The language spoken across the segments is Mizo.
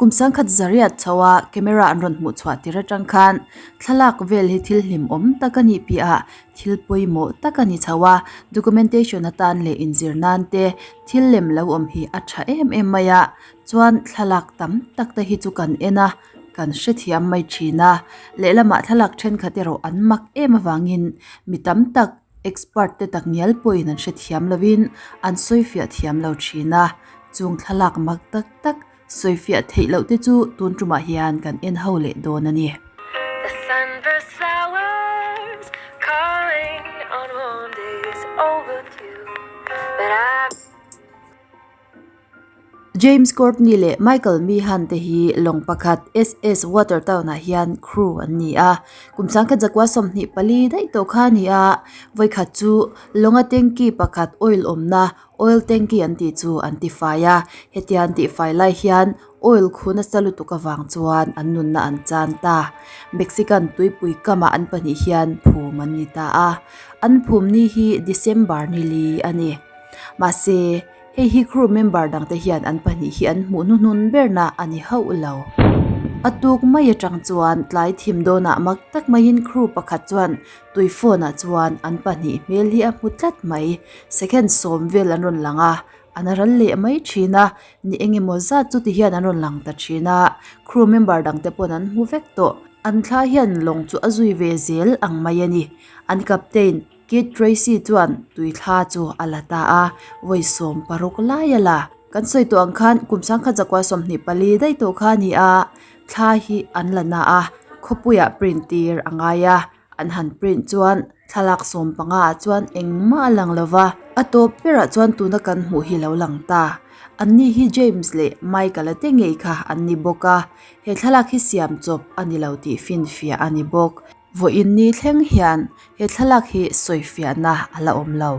Kum sangkhat zariat chho a camera an rawn hmuh chhuah tir atang khan thlalak vel hi thil hlimawm tak a nih piahah thil pawimawh tak a ni chho a, documentation atan leh inzir nan te thil lem lo awm hi a tha em em mai a, chuan thlalak tam tak te hi chu kan en a, kan hrethiam mai thin a, lehlamah thlalak thenkhat erawh an mak em avangin mi tam tak expert te takngial pawhin an hrethiam lovin an sawifiah thiam lo thin a, chung thlalak mak tak tak sawifiah theih loh te chu tun tumah hian kan en ho leh dawn a ni. The sunburst flowers calling on warm days overdue but I. James Courtney leh Michael Meehan te hi lawng pakhat SS Watertown ah hian crew an ni a. Kum sangkhat zakua 24 daih tawh kha a ni a, vawikhat chu lawnga tanky pakhat oil awmna oil tanky an tih chu an tifai a. Hetia an tihfai lai hian oil khu nasa lutuk avang chuan an nunna an chan ta. Mexican tuipui kamah an pahnih hian phum an ni ta a. An phum ni hi December ni li a ni. Mahse. Hei hi crew member dangte hian an pahnih hi an hmuh hnuhnun berna a ni hauh lo. A tuk mai atang chuan tlai thim dawnah mak tak maiin crew pakhat chuan tui phone ah chuan an pahnih hmel hi a hmu tlat mai. Second sawm vel an rawn lang a, an ral leh mai thin a, ni eng emaw zat chu ti hian an rawn lang ta thin a, crew member dangte pawn an hmu vek tawh. An thla hian lawng chu a zui ve zel ang mai a ni. An captain. Kit Tracy chuan tui thla chu a la ta a, vawi 16 lai a la. Kan sawi tawh ang khan kum sangkhat zakua 24 daih tawh kha a ni a, thla hi an la na a, khawpuiah print tir a ngai a, an han print chuan thlalak 15 ah chuan engmah a lang lo va, a tawp berah chuan tuna kan hmuh hi lo lang ta. Anni hi James leh Michael-a te ngei kha an ni bawk a, he thlalak hi siam chawp a ni lo tih finfiah a ni bawk. Vawiin ni thleng hian he thlalak hi sawifiahna a la awm lo.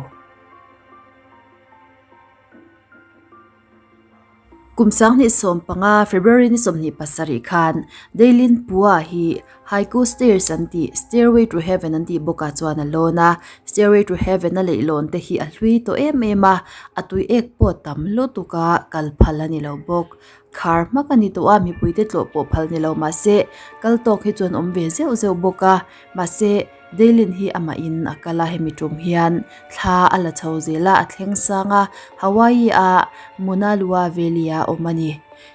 Kum 2015 February ni 27 khan Dailin Pua hi Haiku Stairs an tih Stairway to Heaven an tih bawkah chuan a lawn a. Stairway to Heaven a leihlawn te hi a hlui tawh em em a, a tui ek pawh tam lutuk a kal phal a ni lo bawk. Khar hmak a ni tawh a, mipuite tlawh pawh phal ni lo mahse kal tawk hi chuan awm ve zeuh zeuh bawk a, mahse Daylin hi amah in a kal a, hemi tum hian thla a la chho zel a, a thleng sang a, Hawaii a Mauna Loa Valley a awm a ni.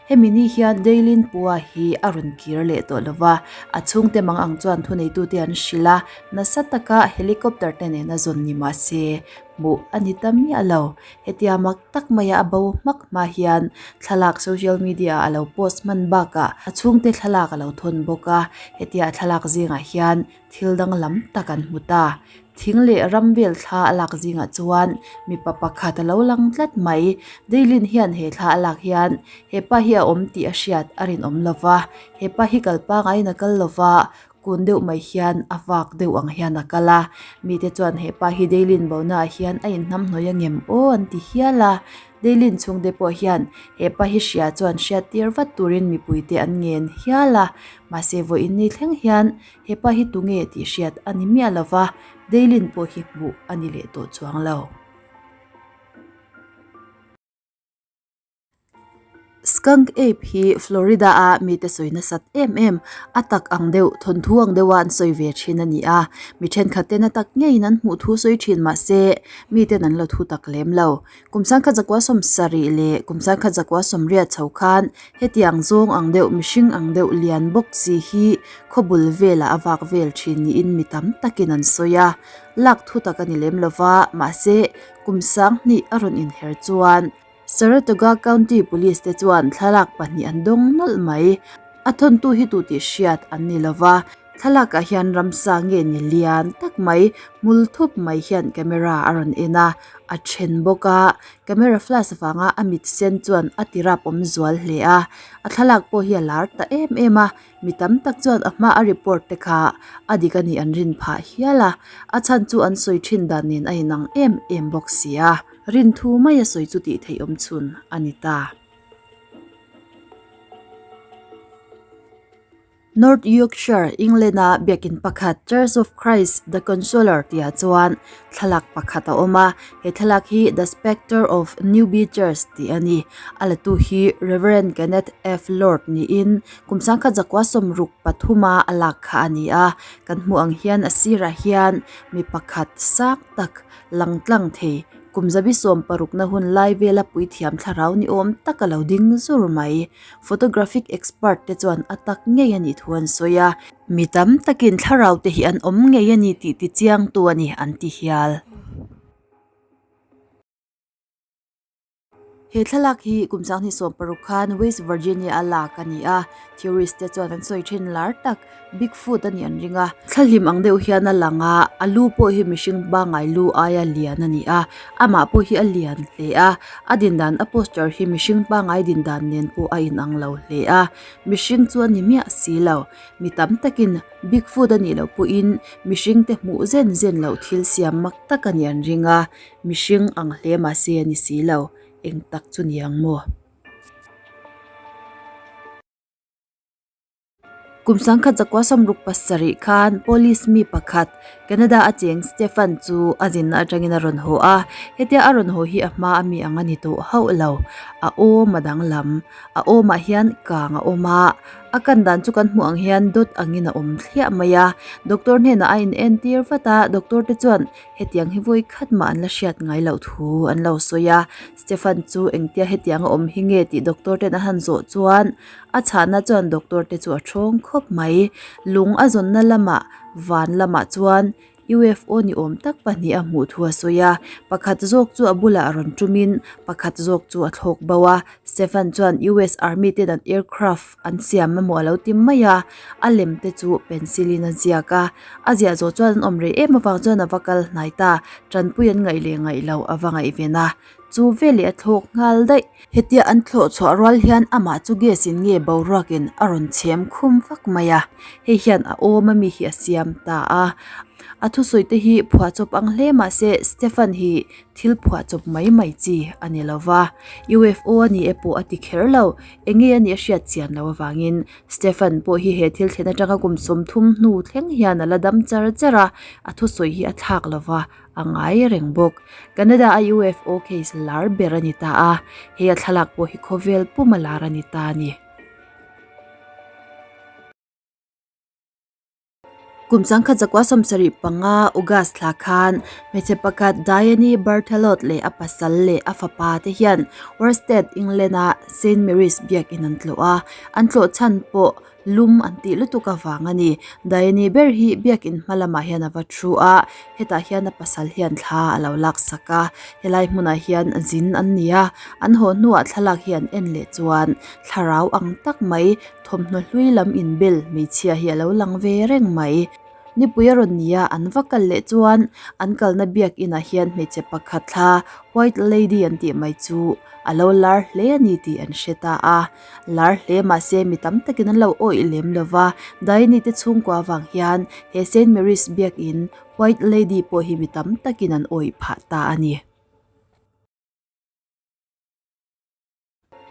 Hemi ni hian Daylin Pua hi a rawn kir leh tawh lo va, a chhungte mang ang chuan thuneitute an hrilh a, nasa taka helicopter te nena zawn ni mahse hmuh a ni ta miah lo. Hetia mak tak maia a bo hmak hma hian thlalak social media ah a lo post hman bakah a chhungte thlalak a lo thawn bawk a, hetia a thlalak zingah hian thil danglam tak an hmu ta. Thing leh ram vel thla a lak zingah chuan mipa pakhat a lo lang tlat mai. Dailin hian he thla a lak hian hepa hi a awm tih a hriat a rinawm lo va, hepa hi kal pangaiin a kal lo va, Kun deuh mai hian a vak deuh ang hian a kal a, mite chuan hepa hi Dailin bona ah hian a inhnamhnawih a ngem aw an ti hial a, Dailin chhungte pawh hian hepa hi hria chuan hriat tir vat turin mipuite an ngen hial a, mahse vawiin ni thleng hian hepa hi tunge tih hriat a ni miah lova, Dailin pawh hi hmuh a ni leh tawh chuang lo. Skunk Ape hi Florida a mite sawi nasat em em, a tak ang deuh, thawnthu ang deuha an sawi ve thin a ni a. Mi thenkhat ten a tak ngeiin an hmuh thu sawi thin mahse miten an la thu tak lem lo. Kum sangkhat zakua 70 leh kum sangkhat zakua 80 chho khan hetiang zawng ang deuh, mihring ang deuh lian bawk si hi khawbul velah a vak vel thin niin mi tam takin an sawi a. Lak thu tak a ni lem lova, mahse kum 2000 a rawn inher chuan Saratoga County Police te chuan thlalak pahnih an dawng nawlh mai. A thawntu hi tu tih hriat an ni lova, thlalakah hian ramsa nge ni lian tak mai hmul thup mai hian camera a rawn en a, a then bawk a, camera flash vanga a mit sen chuan a ti rap awm zual hle a, a thlalak pawh hi a lar ta em em a, mi tam tak chuan a hma a report te kha a dik a nih an rin phah hial a, a chhan chu an sawi thin dan nen a inang em em bawk si a. Rinthu mai a sawi chu tih theih awm chhun a ni ta. North Yorkshire, England-a biakin pakhat Church of Christ the Consoler tihah chuan thlalak pakhat a awm a, he thlalak hi The Spectre of Newby Church tih a ni. A latu hi Reverend Kenneth F. Lord niin kum sangkhat zakua sawmruk pathuma a lak kha a ni a, kan hmuh ang hian a sirah hian mi pakhat sang tak lang tlang thei kum zabi sawm parukna hun lai vela puithiam thlarau ni awm tak a lo ding zur mai. Photographic expert te chuan a tak ngei a nih thu an sawi a, mi tam takin thlarau te hi an awm ngei a ni tih ti chiang tu a ni an ti hial. He thlalak hi kum sanghnih 16 khan West Virginia a lak a ni a, theorist te chuan an sawi thin lar tak Bigfoot a nih an ring a, thlahlim ang deuh hian a lang a, a lu pawh hi mihring pangngai lu aia lian a ni a, amah pawh hi a lian hle a, a din dan a posture hi mihring pangngai din dan nen pawh a inang lo hle a, mihring chu a ni miah si lo, mi tam takin Bigfoot a nih loh pawhin mihring te hmuh zen zen loh thil siam mak tak a nih an ring a, mihring ang hle mahse a ni si lo, eng tak chu ni ang maw? Kum sangkhat zakua sawmruk pasarih khan police mi pakhat Canada a cheng Stefan chu a zinna atangin a rawn haw a, hetia a rawn haw hi a hma ami ang a ni tawh hauh lo, a awm a danglam, a awmah hian kang a awm a, a kan dan chu kan hmuh ang hian dawt angin a awm thliah mai a, doctor hnenah a in entir vat a, doctor te chuan hetiang hi vawi khat mah an la hriat ngai loh thu an lo sawi a, Stefan chu engtia hetiang a awm hi nge tih doctor ten a han zawh chuan. A chhahna chuan doctor te chu a thawng khawp mai. Lung a zawnna lamah van lamah chuan UFO ni awm tak pahnih a hmuh thu a sawi a, pakhat zawk chu a bulah a rawn tumin pakhat zawk chu a thlawk bo a. Stephen chuan US Army ten an aircraft an siam emaw a lo ti mai a, a lem te chu pencil in a ziak a. A ziah zawh chuan an awm rei em avang chuan a va kal hnai ta, tanpui an ngaih leh ngaih loh a va ngaihven a. Chu veleh a thlawk nghal daih. Hetia an thlawh chhuah rual hian amah chu gas in nge boruak in a rawn chhem khum vak mai a, hei hian a awm ami hi a siam ta a. A thusawi te hi phuahchawp ang hle mahse Stefan hi thil phuahchawp mai mai chi a ni lo va, UFO a ni e pawh a ti kher lo, enge a nih a hriat chian loh avangin Stefan pawh hi he thil thlen atanga kum 30 hnu thleng hian a la dam char char a, a thusawi hi a thlak lo va. A ngai reng bawk. Canada a UFO case lar ber a ni ta a, hei a thlalak pawh hi khawvel puma lar a ni ta a ni. Kum sangkhat zakua 75 August thla khan hmeichhe pakhat Diane Berthelot leh a pasal leh a fapa te hian Worstead, England a Saint Mary's biakin an tlawh a, an tlawh chhan pawh Lum an tih lutuk avang a ni. Diane ber hi biakin hma lamah hian a va thu a, hetah hian a pasal hian thla a lo lak sak a, helai hmunah hian zin an ni a, an haw hnuah thlalak hi an en leh chuan thlarau ang tak mai thawmhnaw hlui lam inbel hmeichhia hi a lo lang ve reng mai. Nipui a rawn ni a, an va kal leh chuan an kalna biakinah hian hmeichhe pakhat thla white lady an tih mai chu a lo lar hle a ni tih an hre ta a. Lar hle mahse mi tam takin an lo awih lem lo va, Diane te chhungkua avang hian he Saint Mary's biakin White Lady pawh hi mi tam takin an awih phah ta a ni.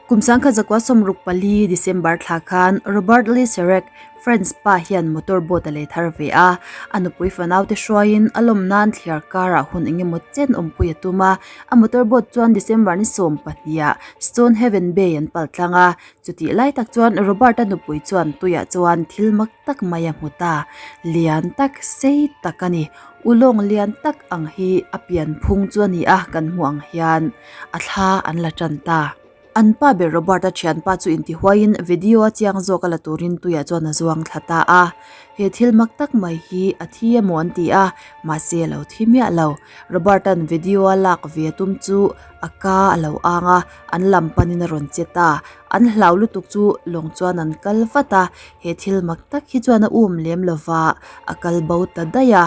Kum sangkhat zakua 64 December thla khan Robert Lee Serek, France pa hian motor boat a lei thar ve a, a nupui fanau te hruaiin a lawm nan thliar karah hun engemaw chen awmpui a tum a, a motor boat chuan December ni 12 ah Stonehaven Bay an pal tlang a, chutih lai tak chuan Robert-a nupui chuan tuiah chuan thil mak tak mai a hmu ta, lian tak sei tak a ni, ulawng lian tak ang hi a pian phung chu a ni a kan hmuh ang hian. A thla an la tan ta. An pa ber Robert-a thianpa chu intihuaiin video a chiang zawk a la turin tuiah chuan a zuang thla ta a. He thil mak tak mai hi a thi emaw an ti a, mahse a lo thi miah lo. Robert-a'n video a lak ve a tum chu a ka a lo ang a, an lam panin a rawn che ta. An hlau lutuk chu lawng chuan an kal vat a, he thil mak tak hi chuan a um lem lova, a kal bo ta daih a.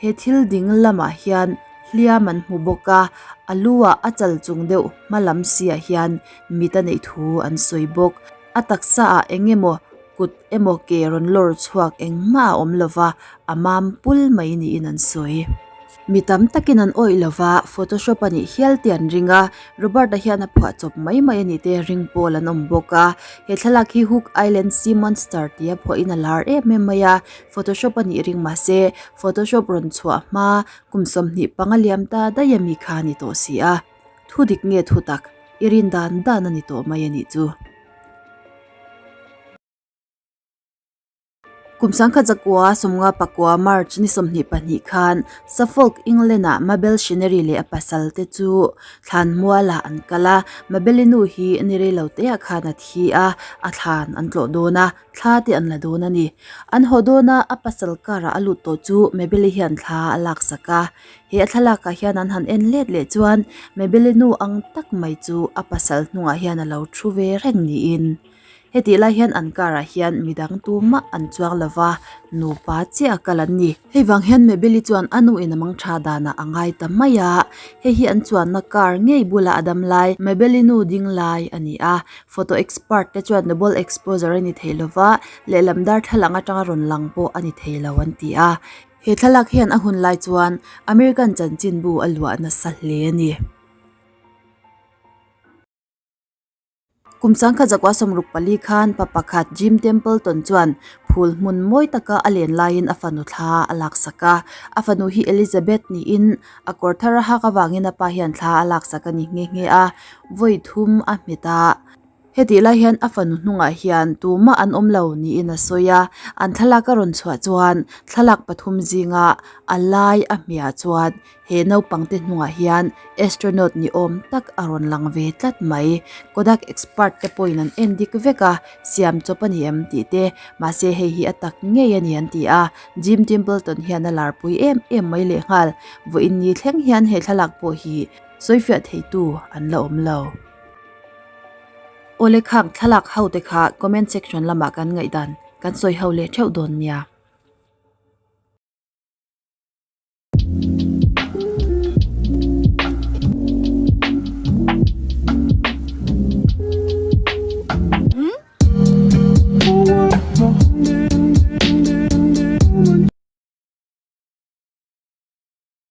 He thil ding lamah hian hliam an hmu bawk a, a lu ah a chal chung deuh hma lam siah hian mit a neih thu an sawi bawk. A taksa ah eng emaw kut emaw ke rawn lawr chhuak engmah a awm lova, a mam pul mai niin an sawi. Mi tam takin an awih lo va, Photoshop a nih hial tih an ring a, Robert-a hian a phuah chawp mai mai a nih te ring pawl an awm bawk a. He thlalak hi Hook Island Sea Monster tia phuahin a lar em em mai a, Photoshop a nih ring mahse Photoshop rawn chhuah hma kum 25 liam ta daih a mi kha a ni tawh si a. Thu dik nge thu tak i rin dan dan a ni tawh mai a nih chu. Kum sangkhat zakua sawmnga pakua March ni 22 khan Suffolk, England-ah Mabel Shinnery leh a pasal te chu thlan mualah an kal a. Mabel-i nu hi ni rei lo teah khan a thi a, a thlan an tlawh dawn a, thla te an la dawn a ni. An haw dawn a, a pasal car-ah a lut tawh chu Mabel-i hian thla a laksak a. He a thlalakah hian an han en let leh chuan Mabel-i nu ang tak mai chu a pasal hnungah hian a lo thu ve reng niin. Hetih lai hian an car ah hian midang tumah an chuang lo va, nupa chiah a kal an ni. Hei vang hian Mabel-i chuan a nu in a mang tha danah a ngai ta mai a, hei hi an chuanna car ngei bulah a dam lai Mabel-i nu ding lai a ni a. Photo expert te chuan double exposure a ni thei lo va, lehlam darthlalang atanga rawn lang pawh a ni thei lo an ti a. He thlalak hian a hun lai chuan American chanchinbu a luah nasa hle a ni. Kum sangkhat zakua 64 khan pa pakhat Jim Templeton chuan phul hmun mawi taka a len laiin a fanu thla a laksak a. A fanu hi Elizabeth niin a kawr thar a hak avangin a pa hian thla a laksak a ni nghe nghe a, vawi thum a hmet a. Hetih lai hian a fanu hnungah hian tumah an awm lo niin a sawi a, an thlalak a rawn chhuah chuan thlalak pathum zinga a lai a hmiah chuan He naupangte hnungah hian astronaut ni awm tak a rawn lang ve tlat mai. Kodak expert te pawhin an en dik vek a, siam chawp a ni em tih te, mahse hei hi a tak ngei a ni an ti a. Jim Templeton hian a larpui em em mai lehnghal. Vawiin ni thleng hian he thlalak pawh hi sawifiah theitu an la awm lo. Awle khang thlalak ho te kha comment section lamah kan ngaihdan kan sawi ho leh theuh dawn nia.